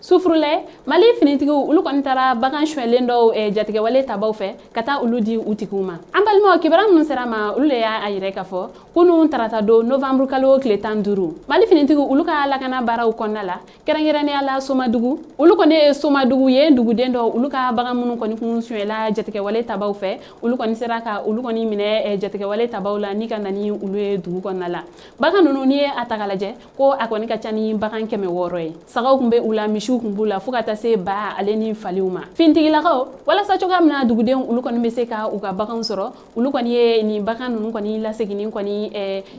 Sufurulɛ, Mali finitigiw olu kɔni taara bagan sonyɛlen dɔw jatigɛwale tabaw fɛ ka taa olu di u tigiw ma. An balimaw, kibaruya minnu sera ma, olu de y'a yɛrɛ k'a fɔ kunun tarata don, novembre kalo tile 15, Mali finitigiw olu ka lakana baaraw kɔnɔna la, kɛrɛnkɛrɛnnenya la Somadugu, olu kɔni ye Somadugu ye duguden dɔw olu ka bagan minnu kɔni kun sonyɛla jatigɛwale tabaw fɛ, olu kɔni sera ka olu kɔni minɛ jatigɛwale tabaw la ni ka na ni olu ye dugu kɔnɔna la. Bagan ninnu, n'i ye a ta k'a lajɛ, ko a kɔni ka ca ni bagan 600 ye. Sagaw kun bɛ u la, misiw kun b'u la, fo ka taa se ba ale ni faliw ma. Finitigilakaw, walasa cogoya min na dugudenw olu kɔni bɛ se ka u ka baganw sɔrɔ, olu kɔni ye nin bagan ninnu kɔni laseginni kɔni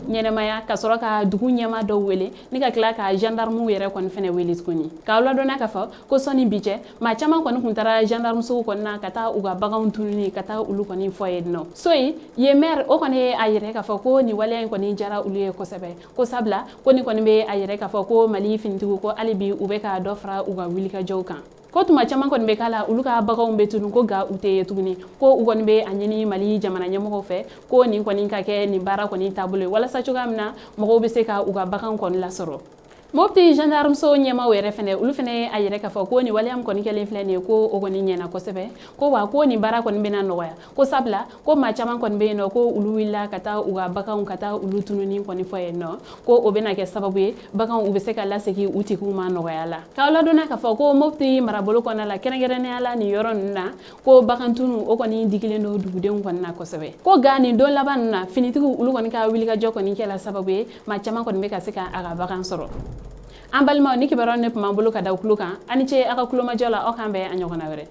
ɲɛnɛmaya ka sɔrɔ ka dugu ɲɛma dɔw wele ni ka tila ka gendarmew yɛrɛ kɔni fɛnɛ wele tuguni, k'aw ladɔnniya k'a fɔ ko sɔnni bi cɛ, maa caman kɔni kun taara gendarmesow kɔni na ka taa u ka baganw tununi ka taa olu kɔni fɔ yen nɔ. So yen yen maire o kɔni ye a yɛrɛ k'a fɔ ko nin waleya in kɔni diyara olu ye kosɛbɛ, ko sabula ko nin kɔni bɛ a yɛrɛ k'a fɔ ko Mali finitigiw ko hali bi u bɛ ka dɔ fara u ka wulikajɔw kan, ko tuma caman kɔni bɛ k'a la olu ka baganw bɛ tunu, ko nka u tɛ ye tuguni, ko u kɔni bɛ a ɲini Mali jamana ɲɛmɔgɔw fɛ ko nin kɔni ka kɛ nin baara kɔni taabolo ye, walasa cogoya min na mɔgɔw bɛ se ka u ka bagan kɔni lasɔrɔ. Mopti gendarmeso ɲɛmaw yɛrɛ fɛnɛ, olu fɛnɛ ye a yɛrɛ k'a fɔ ko nin waleya min kɔni kɛlen filɛ nin ye, ko o kɔni ɲɛna kosɛbɛ, ko wa ko nin baara kɔni bɛna nɔgɔya, ko sabula ko maa caman kɔni bɛ yen nɔ ko olu wulila ka taa u ka baganw ka taa olu tununi kɔni fɔ yen nɔ, ko o bɛna kɛ sababu ye baganw u bɛ se ka lasegin u tigiw ma nɔgɔya la. K'aw ladɔnniya k'a fɔ ko Mopti marabolo kɔnɔna la, kɛrɛnkɛrɛnnenya la nin yɔrɔ ninnu na, ko bagan tunu o kɔni digilen don dugudenw kɔni na kosɛbɛ, ko nka nin don laban ninnu na, finitigiw olu kɔni ka wulikajɔ kɔni kɛla sababu ye maa caman kɔni bɛ ka se ka a ka bagan sɔrɔ. An balimaw, ni kibaruya ne tun b'an bolo ka da tulo kan. A ni ce a ka kulomajɔ la. Aw k'an bɛn a ɲɔgɔnna wɛrɛ.